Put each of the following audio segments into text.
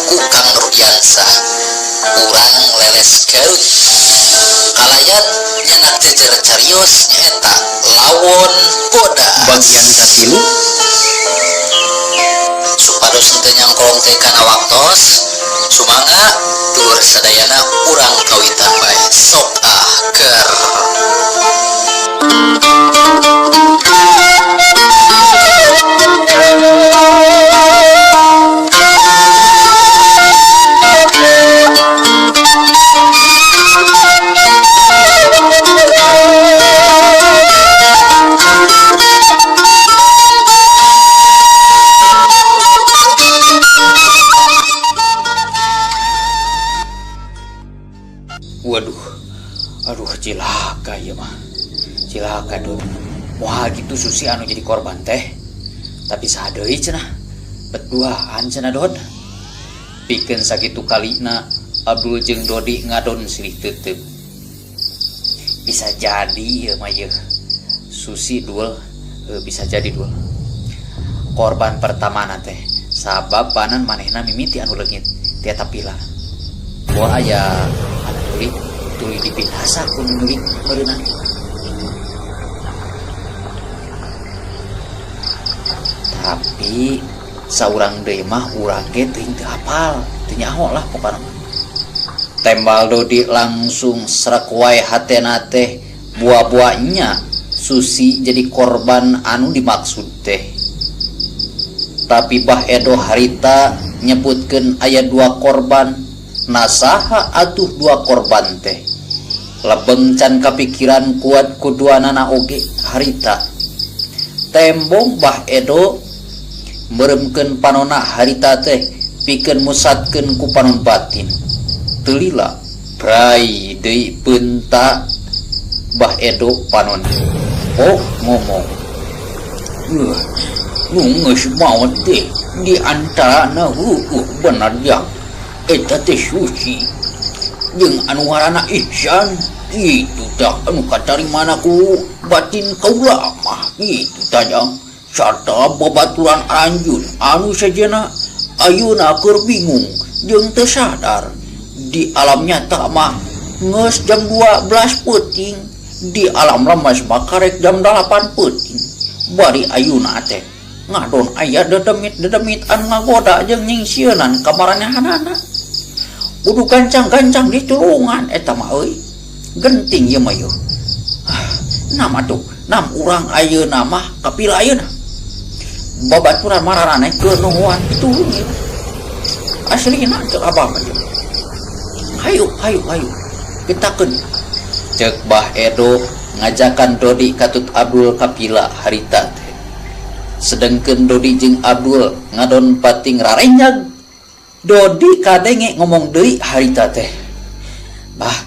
ku Kang Rudiansah urang Leles Garut kalayan nyenak jejer carios nyaeta Lawon Bodas Bagian katilu. Supados henteu nyangkolong teh kana waktos, sumangga dulur sadayana, urang kawitan bae, sok ah ger. Waduh, aduh, cilaka ieu mah, cilaka, Dun. Wah, gitu Susi anu jadi korban teh, tapi saha deui cenah, berduaan cenah, Don. Pikeun sakitu kalina Abdul jeung Dodi ngadon silih teuteuk. Bisa jadi ieu mah yeuh Susi, Dul. Bisa jadi, Dul, korban pertama teh, sabab panan manehna mimiti anu leungit ti eta pila. Moal aya anu deui, tuluy dipinasa ku nu nyulik meureunna. Tapi saurang deui mah urang ge teuing, teu apal, teu nyaho lah pokona mah. Tembal Dodi langsung srek wae hatena teh, buah-buahnya Susi jadi korban anu dimaksud teh. Tapi Bah Edo harita nyebutkeun aya dua korban. Nah, saha atuh dua korban teh? Lebeng can kapikiran kuat ku duanana oge harita. Tembong Bah Edo meremkeun panona harita teh pikeun musatkeun ku panon batin. Teu lila brai deui peunta Bah Edo panon. Oh, ngomong, nu geus maot teh di antarana, heueuh bener jang, eta teh Susi jeung anu ngaranna Ihsan itu tah, anu katarimana ku batin kaula mah gitu tah jang, sarta babaturan anjun anu sejenna ayeuna keur bingung jeung teu sadar. Di alam nyata mah geus jam 12 peuting, di alam lemes mah karek jam 8 peuting. Bari ayeuna teh ngadon aya dedemit-dedemit anu ngagoda jeung nyingsieunan ka maranehanana, kudu gancang-gancang ditulungan eta mah euy. Genting ieu mah yeuh. Ah, nama tuh nam urang ayeuna mah kapila ayeuna babaturan mararaneh keur nuhuan ditulung ieu aslina. Cek abah mah, hayu hayu hayu kitakeun. Cek Bah Edo ngajakan Dodi katut Abdul kapila harita teh. Sedengkeun Dodi jeung Abdul ngadon pating rarenjag, Dodi kadenge ngomong deui harita teh, "Bah,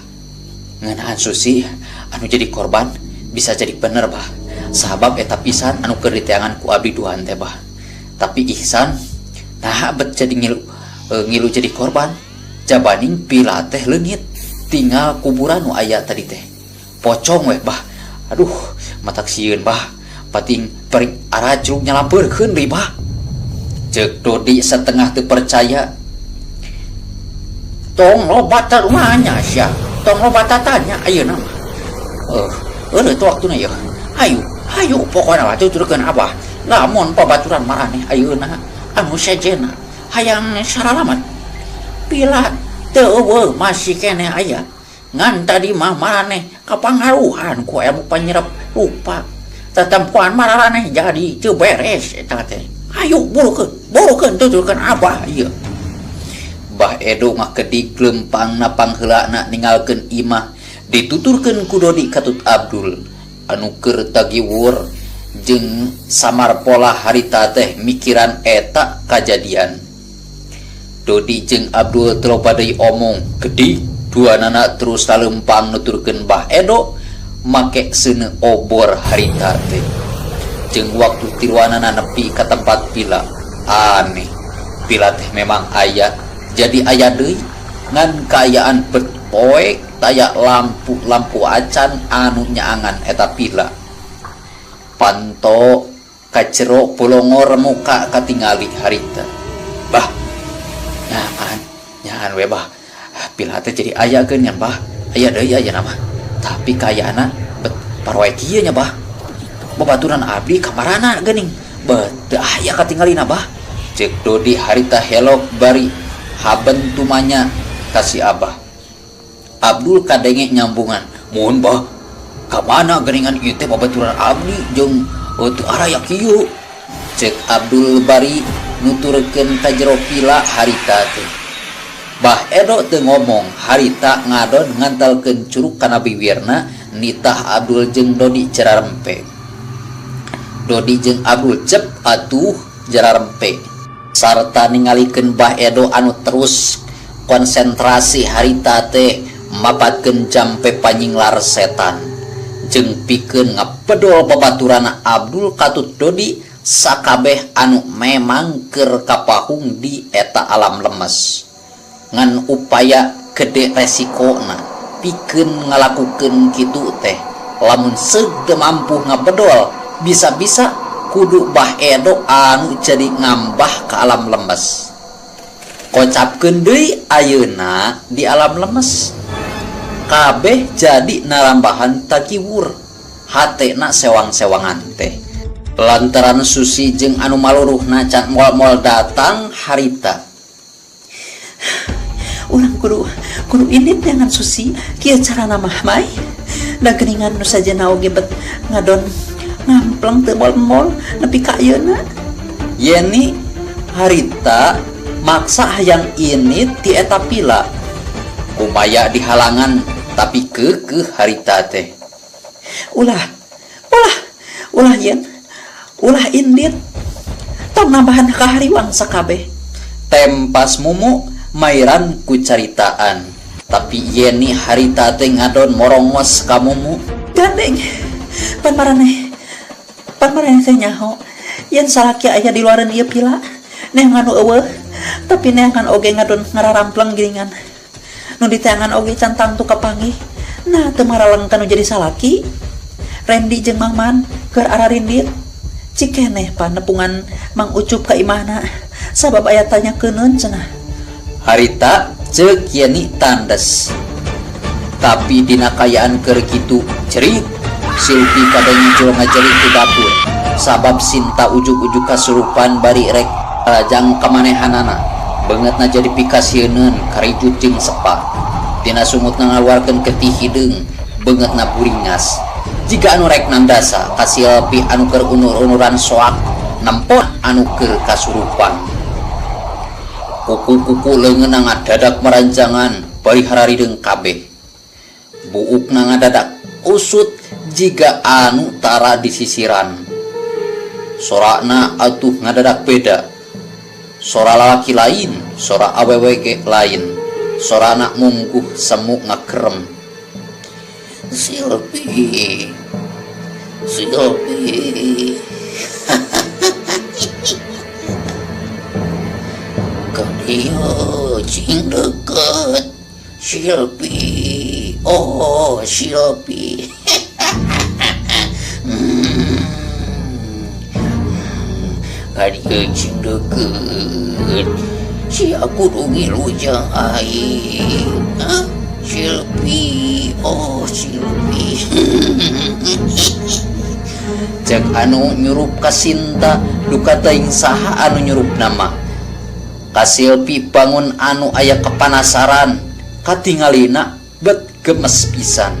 ngeunaan Susi anu jadi korban bisa jadi bener, Bah, sabab eta pisan anu keur diteangan ku abdi duaan teh, Bah. Tapi Ihsan nah bet jadi ngilu, ngilu jadi korban, jabaning pila teh leungit, tinggal kuburan nu aya tadi teh pocong weh, Bah. Aduh, matak sieun, Bah, pating perik arajrug nyalampeurkeun deui, Bah." Ceuk Dodi setengah teu percaya. "Tong loba rumahnya sia, tong loba tatanya ayeuna mah. Eueuh teh waktuna yeuh. Hayu hayu, pokona mah tuturkeun abah, lamun babaturan maraneh ayeuna anu sejenna hayang saralamat, pila teu eueuh, masih keneh aya. Ngan tadi mah maraneh kapangaruhan ku ilmu panyerep rupa, tetempuan mararaneh jadi teu beres eta teh. Hayu burukeun, burukeun, tuturkeun abah ieu." Bah Edo ngakedik lempangna pangheulana ninggalkeun imah dituturkeun ku Dodi katut Abdul anu keur tagiwur jeung samar pola harita teh mikiran eta kajadian. Dodi jeung Abdul teu loba deui omong, kedik duanana terus lalempang nuturkeun Bah Edo make seuneu obor harita teh. Jeung waktu tiluanana nepi ka tempat pila, aneh, pila teh memang aya jadi aya deui, ngan kaayaan poek, taya lampu-lampu acan anu nyaangan eta pila. Panto kacero bolongor muka katingali harita. "Bah, Nyaan, nyaan we bah. Pila teh jadi aya geun nya bah. Aya deui aya nama. Tapi kayana bet paroe kieu nya bah. Babaturan abdi kamarana geuning. Bet teu aya katinggalina bah. Ceuk Dodi harita helok bari haben tumanya ka si Abah. Abdul kadenge nyambungan. Mun bah, kamana geuningan ieu teh babaturan abdi jeung teu araya kieu. Ceuk Abdul bari nuturkeun ka jero pila harita teh. Bah Edo teu ngomong harita ngadon ngantalkeun curuk kana biwirna nitah Abdul jeung Dodi cararempe. Dodi jeung Abdul cep atuh jararempe. Sarta ningalikeun Bah Edo anu terus konsentrasi harita teh mapatkeun jampe panyinglar setan. Jeung pikeun ngapedol babaturana Abdul katut Dodi sakabeh anu memang keur kapahung di eta alam lemes. Ngan upaya gede resikona pikeun ngalakukeun kitu teh lamun seug teu mampu ngabedol bisa-bisa kudu Bah Edo anu jadi ngambah ke alam lemes. Kocapkeun deui ayeuna di alam lemes. Kabeh jadi narambahan takiwur hatena sewang-sewangan teh. Lantaran Susi jeung anu maluruhna can mol-mol datang harita. Urang kudu indit dengan Susi kieu carana mah mai. Da geuningan nu sajena oge bet ngadon ngampleng teu mol-mol nepi ka ayeuna. Yeni harita maksa hayang ini ti eta pila. Kumaya dihalangan tapi keukeuh harita teh. Ulah, ulah, ulah yen, ulah indit. Tong nambahan kahariwang sakabeh. Tempas Mumu mairan ku caritaan. Tapi Yeni harita teh ngadon morongos ka Mumu. Gandeng, pan maraneh teh nyaho. Yen salaki aya di luareun ieu pila, neangan nu eueuh, tapi neangan oge ngadon ngararampleng giringan. Nu diteangan oge can tangtu kapanggih. Nah, teu maraleng kanu jadi salaki. Randy jeung Mang Man keur ararindit. Cikeneh pan nepungan Mang Ucup ka imahna sabab aya tanya keuneun cenah. Harita ceuk Yeni tandes. Tapi dina kayaan keur kitu cerik Silpi kadang nyucul ngajerit di dapur sabab Sinta ujug-ujug kasurupan bari rek rajang kamanehanana. Beungeutna jadi pikasieuneun karijut jeung sepa. Tina sungutna ngaluarkeun getih hideung, beungeutna buringas. Jiga anu rek nandasa ka Silpi anu keur unur-unuran soak nempon anu keur kasurupan. Kuku-kuku leungeunna ngadadak merancangan bari hararideung kabeh. Buukna ngadadak usut jiga anu tara disisiran. Sorakna atuh ngadadak beda. Sora lalaki lain, sora awewe ge lain. Sorana mungguh semu ngakerem. Silpi, Silpi. Kadieu cing deket. Silpi, oh Silpi. Kadieu cing deket. Si aku kudu ngilu jeung aing. Hah? Silpi, oh Silpi. Cek anu nyurup ka Sinta, duka teuing saha anu nyurup nama. Ka Silpi bangun anu aya kepanasaran, katingalina bet gemes pisan.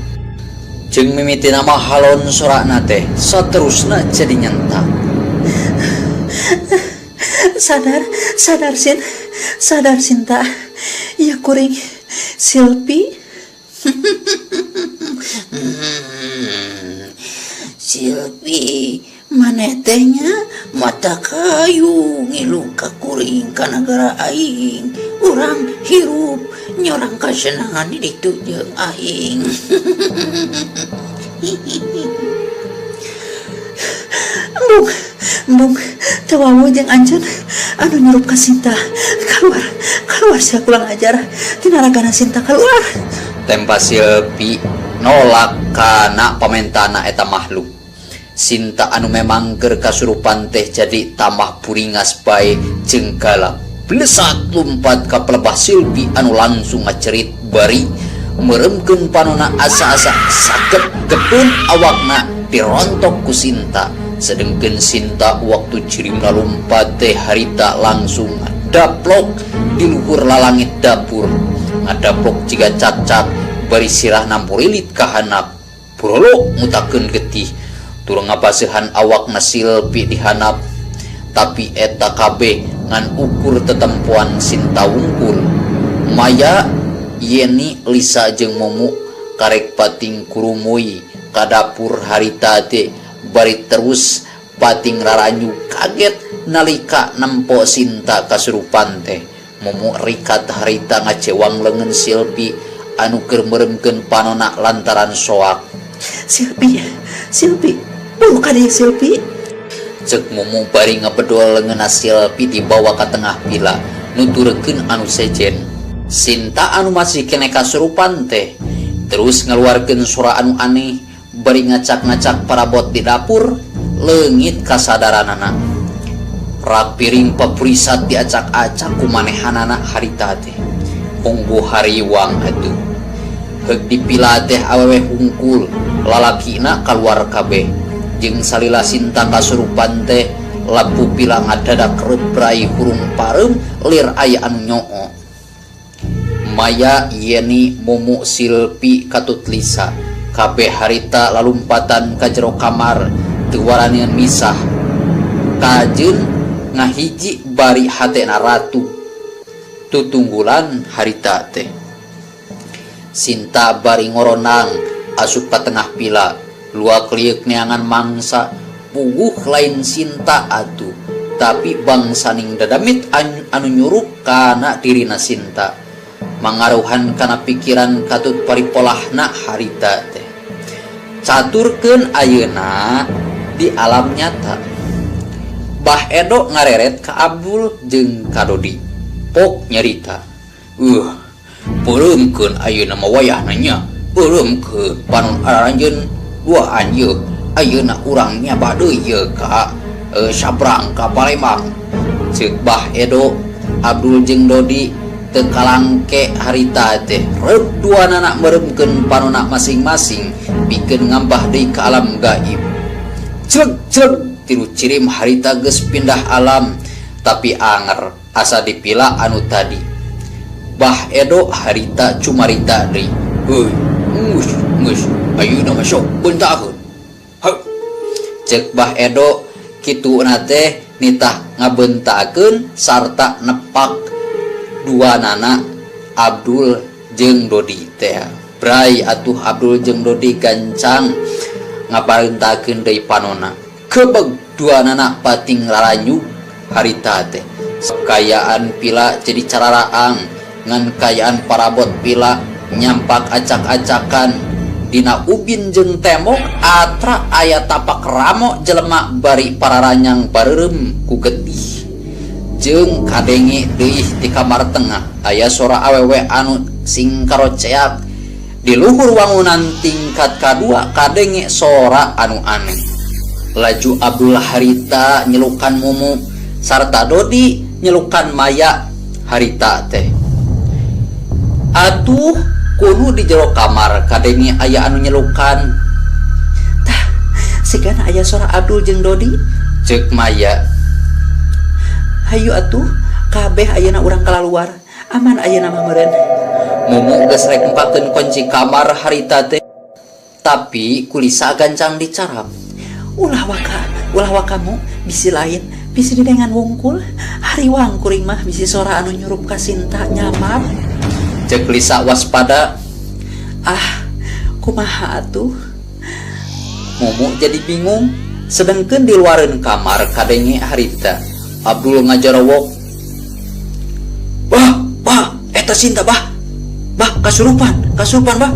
Jeung mimiti nama halon sorakna teh, saterusna jadi nyentak. Sadar, sadar Sin, sadar Sinta. Iya kuring Silpi. Silpi, maneh teh nya mata kayu ngilu ka kuring ka nagara aing. Urang hirup nyorang kasenangan di ditu jeung aing. Embung, embung, teu wawuh jeung anjeun anu nyurup ka Sinta. Keluar, keluar sia kurang ajar. Tina ragana Sinta keluar. Tempa Silpi nolak kana pamentana eta makhluk. Sinta anu memang keur kasurupan teh jadi tambah puringas bae jeung galak. Blesat lumpat ka pelebah Silpi anu langsung ngacerit bari meremkeun panona asa-asa sakep gepun awakna dirontok ku Sinta. Sedengkeun Sinta waktu cirimna lumpat teh harita langsung daplok di luhur lalangit dapur. Ngadaplok jiga cacak bari sirahna murilit ka handap. Purolok mutakeun getih tur ngabasehan awakna Silpi di handap. Tapi eta kabeh ngan ukur tetempoan Sinta wungkul. Maya, Yeni, Lisa jeung Mumu karek pating kurumuy ka dapur harita teh bari terus pating raranyu kaget nalika nempo Sinta kasurupan teh. Mumu rikat harita ngacewang leungeun Silpi anu keur meremkeun panona lantaran soak. Silpi, Silpi, buru ka dieu Silpi. Cek Mumu bari ngabedol leungeunna Silpi dibawa ka tengah pila nuturkeun anu sejen. Sinta anu masih kene kasurupan teh terus ngaluarkeun sora anu aneh bari ngacak-ngacak parabot di dapur leungit kasadaranana. Rak piring papurisat diacak-acak ku manehanana harita teh. Hunggu hariwang atuh. Heug dipila teh awewe hungkul, lalakina kaluar kabeh. Jeung salila Sinta kasurupan teh lampu pila ngadadak rebrai hurung pareum lir aya anu nyoo. Maya, Yeni, Mumu, Silpi, katut Lisa kabeh harita lalumpatan ka jero kamar teu waraneun misah. Kajeun ngahiji bari hatena ratu tutunggulan harita teh. Sinta bari ngoronang asup ka tengah pila luak lieuk neangan mangsa puguh lain Sinta atuh tapi bangsaning dadamit anu nyurup kana dirina Sinta. Mangaruhan kana pikiran katut paripolahna harita teh. Caturkeun ayeuna di alam nyata. Bah Edo ngareret ka Abdul jeung ka Dodi. Pok nyarita. Peureumkeun ayeuna mah wayahna nya. Peureumkeun panon aranjeun duaan yeuh. Ayeuna urang nyaba deui yeuh ka sabrang ka Palembang. Ceuk Bah Edo, Abdul jeung Dodi teu kalangke harita teh. Reup duanana meureumkeun panona masing-masing pikeun ngambah deui ka alam gaib. Cleg cleg tilu cirim harita geus pindah alam tapi anger asa dipila anu tadi. Bah Edo harita cumarita deui. Heuy, geus geus ayeuna mah sok beuntaheun. Heuh. Ceuk Bah Edo kituna teh nitah ngabeuntakeun sarta nepak dua nana Abdul jeung Dodi teh. Bray atuh Abdul jeung Dodi gancang ngaparentakeun deui panona. Kebeg dua nana pating laranyu harita teh. Kayaan pila jadi cararaang ngan kayaan parabot pila nyampak acak-acakan dina ubin jeung tembok atra aya tapak ramo jelema bari pararanyang bareureum ku getih. Jeung kadenge deui di kamar tengah aya sora awewe anu sing karoceak. Di luhur wangunan tingkat kadua kadenge sora anu aneh. Laju Abdul harita nyelukan Mumu sarta Dodi nyelukan Maya harita teh. Atuh kudu di jero kamar kadenge aya anu nyelukan. Tah, sigana aya sora Abdul jeung Dodi. Ceuk Maya. Hayu atuh kabeh ayeuna urang kalaluar. Aman ayeuna mah meureun. Mumu geus rek mukakeun kunci kamar harita teh. Tapi kulisa gancang dicarap. Ulah waka, ulah wakamu bisi lain, bisi didengan wungkul. Hariwang kuring mah bisi sora anu nyurup ka Sinta nyamar. Ceuk Lisa waspada. Ah, kumaha atuh? Mumu jadi bingung. Sedengkeun di luareun kamar kadenge harita. Abdul ngajarowok. Bah, bah, eta Sinta bah. Bah, kasurupan, kasurupan bah.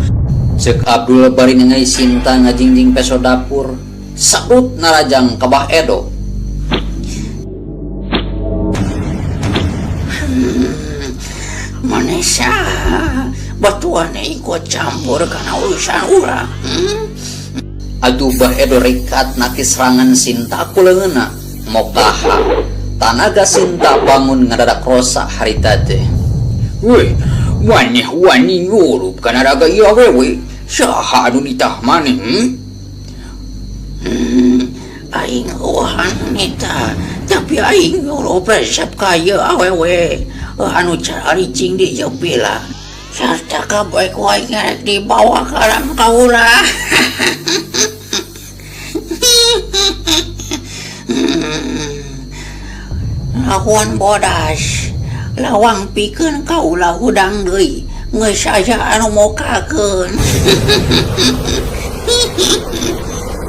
Ceuk Abdul bari ngengai Sinta ngajingjing peso dapur. Saut narajang ka Bah Edo. Manisha, batuan ikut campur kana urusan urang. Aduh Bah Edo rikat naki serangan Sinta ku leungeunna. Mokaha. Tanaga Sinta bangun ngadadak rosa harita teh. Weh, maneh wani nyurup kana raga ieu awewe. Saha anu nitah maneh? Aing eueuhan nitah, tapi aing nyurup resep ka ieu awewe anu cararicing di ieu pila. Sarta kabeh ku aing rek dibawa ka alam kaula. Lawan bodas, lawang pikeun kaula hudang deui, geus aya anu mokakeun.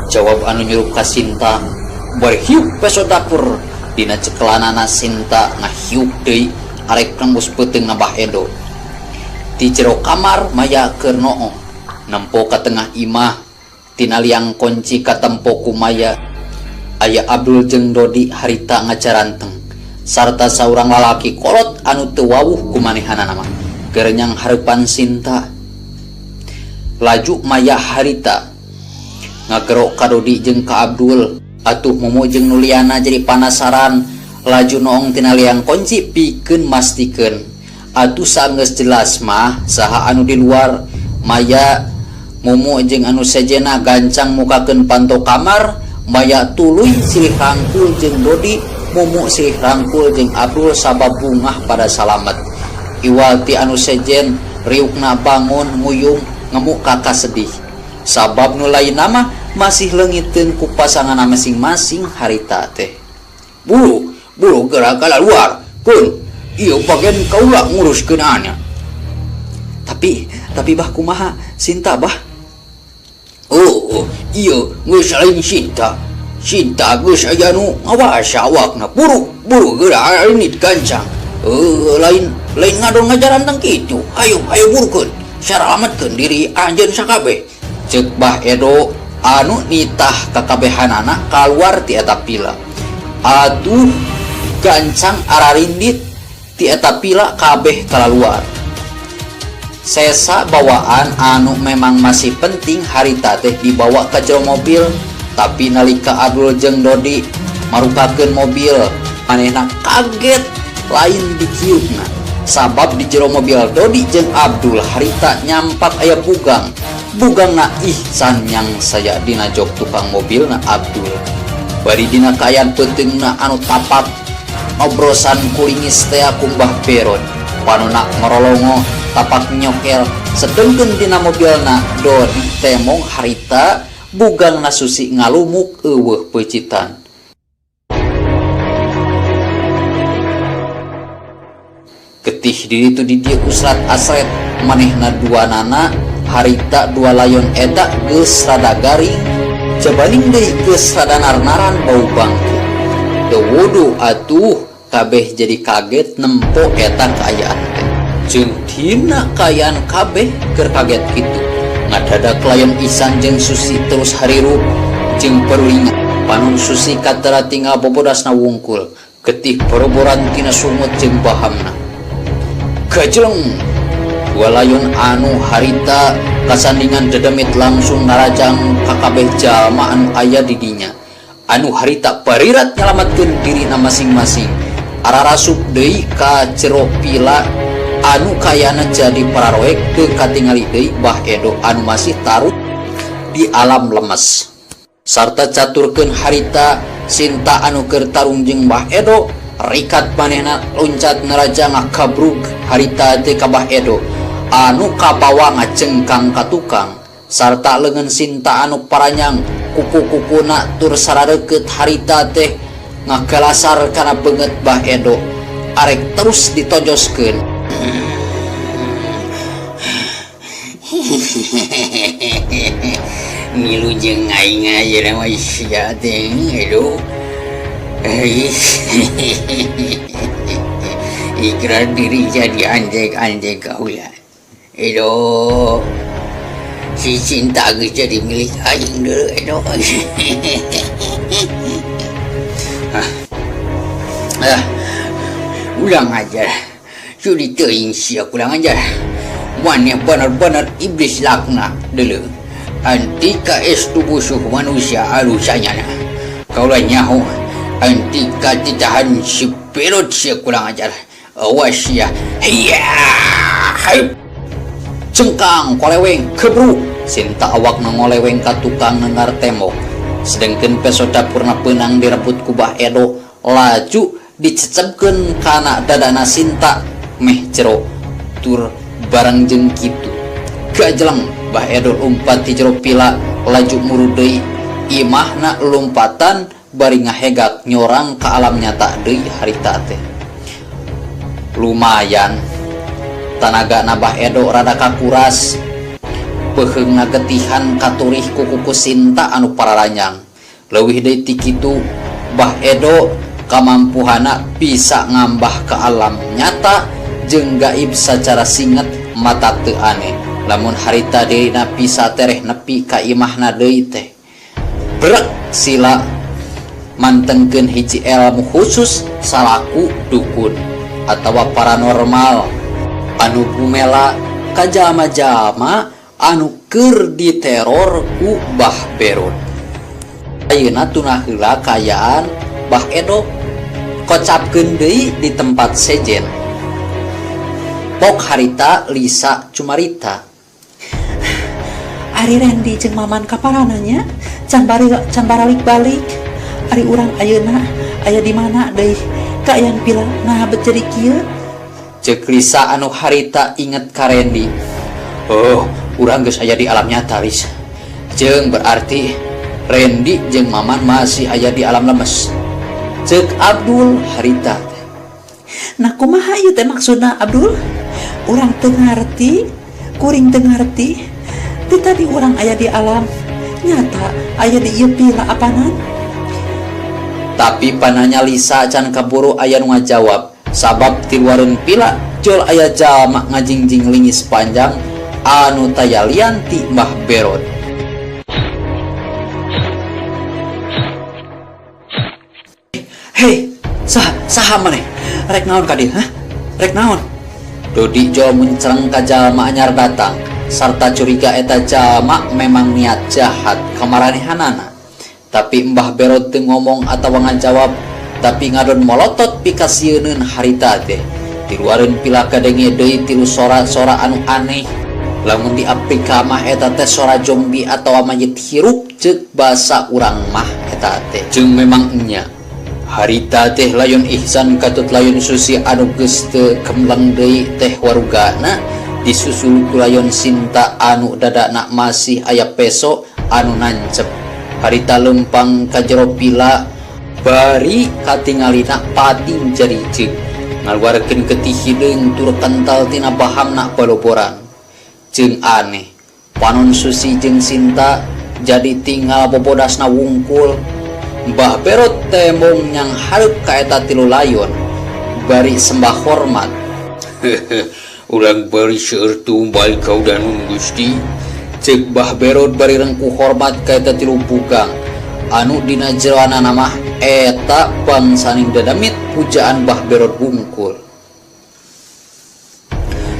Jawab anu nyurup ka Sinta, bari hiuk peso dapur. Dina cekelanana Sinta ngahiuk deui arek nembus peuteung Abah Edo. Ti jero kamar Maya keur nooh, nempo ka tengah imah, tina liang kunci katempo ku Maya. Aya Abdul jeung Dodi harita ngacaranteng, sarta saurang lalaki kolot anu teu wawuh ku manehanana mah keur nyang hareupan Sinta. Laju Maya harita ngagero ka Dodi jeung ka Abdul. Atuh Momo jeung Nuliana jadi panasaran, laju noong tina liang kunci pikeun mastikeun. Atuh sanggeus jelas mah saha anu di luar. Maya, Momo jeung anu sejena gancang mukakeun panto kamar. Maya tuluy silih rangkul jeung Dodi, Momo silih rangkul jeung Abdul sabab bungah pada salamet. Iwal ti anu sejen riukna bangun nguyung ngemuka kasedih. Sabab nu lainna mah masih leungiteun ku pasanganna masing-masing harita teh. Buru, buru geura kalaluar, keun ieu bagian kaula nguruskeunana. Tapi bah kumaha Sinta bah? Oh, ieu geus lain Sinta. Sinta geus aya nu ngawasa awakna. Buru, buru geura arinit gancang. Lain, lain ngadon ngajaranteng kitu. Ayo, ayo burukeun. Salametkeun diri anjeun sakabeh. Ceuk Bah Edo anu nitah kakabehanana kaluar ti eta pila. Aduh, gancang ararindit ti eta pila kabeh kalaluar. Sesa bawaan anu memang masih penting harita teh dibawa ke jero mobil, tapi nalika Abdul jeung Dodi marukakeun mobil, manehna kaget lain dikiupna. Sabab di jero mobil Dodi jeung Abdul harita nyampak aya bugang. Bugangna ihsan yang saya dina jok tukang mobilna Abdul. Bari dina kaayaan peuteungna anu tapak ngobrosan kulingis tea kumbah berot. Panona ngorolongo tapak nyokel, sedengkeun dina mobilna Dodi temong harita bugangna Susi ngalumuk eueuh peucitan. Getih diri tu di dieu usrat asret manehna dua nana harita dua layon eta geus rada garing jabaning deui geus rada narnaran bau bangke. Teu wudu atuh kabeh jadi kaget nempo eta kaayaan teh. Jeung dina kaayaan kabeh keur kaget kitu. Ngadadak layon Isan jeung Susi terus harirup jeung perulingan. Panon Susi katara tinggal bobodasna wungkul. Getih boroboran tina sungut jeung bahamna. Gajleng dua layon anu harita kasandingan dedemit langsung narajang kakabeh jalma anu aya di dinya. Anu harita barirat nyalametkeun dirina masing-masing. Ararasup deui ka jero pila anu kayana jadi pararoek teu katingali deui Bah Edo anu masih taruh di alam lemes. Sarta caturkeun harita Sinta anu keur tarung jeung Bah Edo, rikat manehna loncat narajang ngakabrug harita teh ka Bah Edo anu kabawa ngacengkang ka tukang. Sarta leungeun Sinta anu paranyang kuku-kukuna tur sarareukeut harita teh ngagalasar kana beungeut Bah Edo arek terus ditojoskeun. Ngilu jeung aing aja mah sia teh Edo. Ikrar diri jadi anjek-anjek kaula. Edo. Si Cinta geus jadi milik aing deui Edo. Ulang ajar. Sudi teuing sia kurang ajar. Maneh benar-benar iblis lakna deuleu. Antika es tubuh suhu manusia alusanya. Kaulah nyaho Antika ditahan si Berot sia kurang ajar. Awas sia. Hiya. Hai. Cengkang koleweng kebru. Sinta awak ngoleweng ka tukang nenggar tembok. Sedengkeun peso dapurna peunang direbut ku Bah Edo laju dicecepkeun kana dadana Sinta meh jero tur bareng jeung kitu. Gajeleng Bah Edo lumpat ti jero pila laju muru deui imahna lompatan bari ngahegak nyorang ka alam nyata deui harita teh. Lumayan tanaga Bah Edo rada kakuras peuheungna getihan katurih ku kuku Sinta anu pararanyang. Leuwih deui ti kitu Bah Edo kamampuhana bisa ngambah ke alam nyata jeung gaib sacara singet mata teu aneh. Lamun harita dirina bisa tereh nepi ka imahna deui teh. Brek sila mantengkeun hiji ilmu khusus salaku dukun atawa paranormal anu gumela ka jalma-jalma anu keur diteror ku Bah Berot. Ayeuna tunah heula kaayaan Bah Edo kocapkeun deui di tempat sejen. Pok harita Lisa cumarita. Ari Randy jeung Maman kaparana nya can baralik balik. Ari urang ayeuna aya di mana deui kaayaan pila nah bet jadi kieu. Ceuk Lisa anu harita inget ka Randy. Oh, urang geus aya di alam nyata, Lis. Jeung berarti Randy jeung Maman masih aya di alam lemes. Ceuk Abdul harita. Nah kumaha ieu teh maksudna Abdul? Urang teu ngarti, kuring teu ngarti. Ti tadi urang aya di alam nyata, aya di ieu pila apanan? Tapi pananya Lisa can kaburu aya nu ngajawab. Sabab tiluareun pila jol aya jalma ngajingjing lingis panjang anu taya lian ti Mbah Berot. Hei, saha maneh? Rek naon ka dieu, hah? Rek naon? Dodi jol muncreng ka jalma anyar datang sarta curiga eta jalma memang niat jahat kamaranehanana. Tapi Mbah Berot teu ngomong atawa ngajawab, tapi ngadon molotot pikasieuneun harita teh. Tiluareun pila kadenge deui tilu sora-sora anu aneh. Lamun di Afrika mah eta teh sora zombie atawa mayit hirup ceuk basa urang mah eta teh. Jeung memang nya harita teh layon Ihsan katut layon Susi anu geus teu kemleng deui teh warugana disusul ku layon Sinta anu dadana masih aya peso anu nancep. Harita lempang ka jero pila bari katingalina pating jadi ceuk ngaluarkeun getih hideung tur kental tina bahamna baloboran. Jeung aneh panon Susi jeung Sinta jadi tinggal bobodasna wungkul. Mbah Berot tembong nyang hareup ka eta tilu layon bari sembah hormat. Urang bari seueur tumbal kaudanun Gusti. Ceuk Mbah Berot bari rengkuh hormat ka eta tilu bugang anu dina jeroanana mah eta bangsaning dadamit pujaan Mbah Berot wungkul.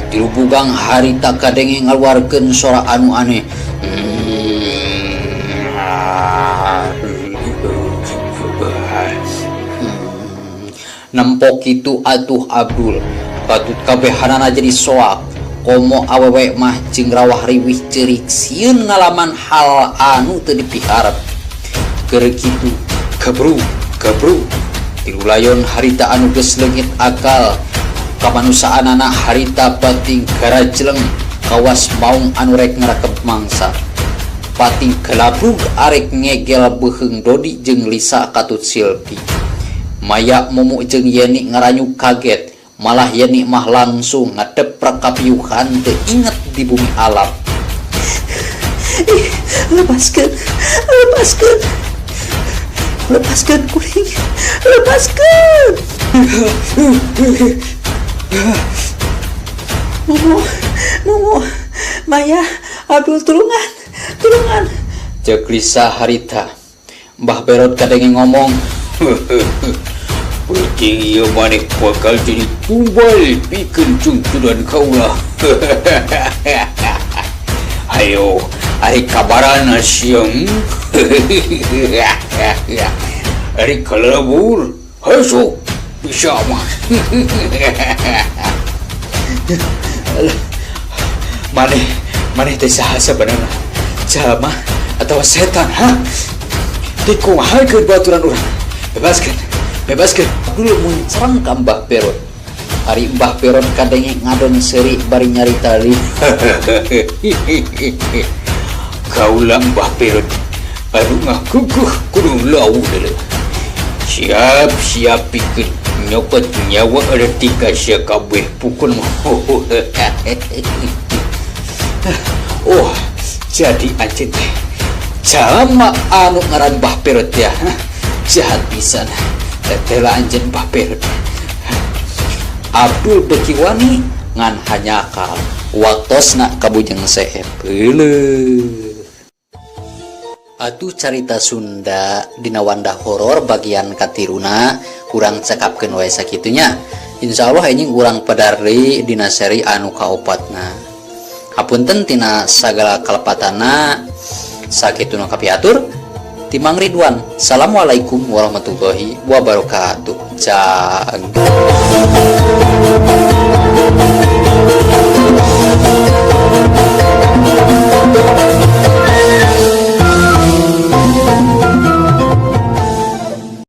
Tilu bugang harita kadenge ngaluarkeun sora anu aneh. Nempok kitu atuh Abdul katut kabehanana jadi soak. Komo awewe mah jeung rawah riwih ceurik sieun ngalaman hal anu teu dipiharep. Keur kitu gabru gabru tilu layon harita anu geus leungit akal kamanusaanana harita bating garajleng kawas maung anu rek ngarakep mangsa. Pating galabrug arek ngegel beuheung Dodi jeung Lisa katut Silvi. Maya Mumu jeung Yeni ngaranyu kaget, malah Yeni mah langsung ngadeprak kapiuhan teu inget di bumi alam. Ih, lepaskeun, lepaskeun, lepaskeun kuring, lepaskeun. Mumu, Mumu, Maya, Abdul tulungan, tulungan. Ceuk Lisa harita. Mbah Berot kadenge ngomong. Penting ieu maneh bakal jadi tumbal pikeun cungcudan kaula. Ayo, ari kabarana siang. Ari kalebur hesuk bisa mah. Maneh maneh teh saha sabenerna? Jalma atawa setan ha? Dikumahakeun baturan urang? Bebaskeun, bebaskeun. Dulu muncrang ka Mbah Perot. Ari Mbah Perot kadenge ngadon seuri bari nyarita deui. Kaula Mbah Perot anu ngakukuh kudu lawu deuleu. Siap siap pikeun nyokot nyawa leutik ka sia kabeh pukul mah. Oh, jadi anjeun teh jalma anu ngaran Mbah Perot ya. Jahat pisan. Tetela anjeun Mbah Perot. Abdul beuki wani ngan hanyakal waktosna ka Bujeng Seep. Euleuh. Atuh carita Sunda dina Wanda Horor bagian katiruna urang cekapkeun wae sakitu nya. Insyaallah enjing urang pedar deui dina seri anu kaopatna. Hapunten tina sagala kalepatanna sakitu nu kapihatur ti Mang Ridwan. Assalamualaikum warahmatullahi wabarakatuh. Cag.